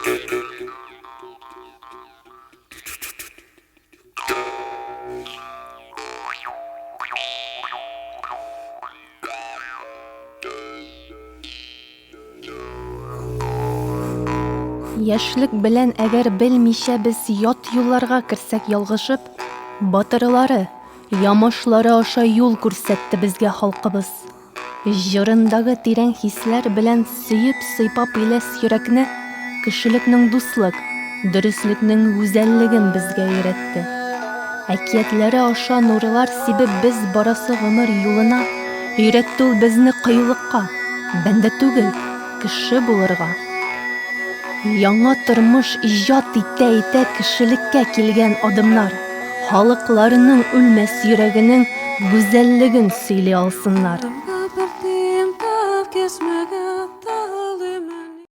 Яшьлек белән әгәр белмичә без ят юлларга керсәк ялгышып, батырлары, ямашлары аша юл күрсәтте безгә халкыбыз. Җырындагы тирән хисләр белән сөеп-сыйпап иләс йөрәкне, кешелекнең дуслык, дөреслекнең гүзәллеген безгә өйрәтте. Әкиятләре аша нурлар сибеп без барасы гомер юлына, өйрәтте ул безне кыюлыкка, бәндә түгел, кеше булырга. Яңа тормыш иҗат итә-итә кешелеккә килгән адымнар, халыкларының үлмәс йөрәгенең гүзәллеген сөйли алсыннар.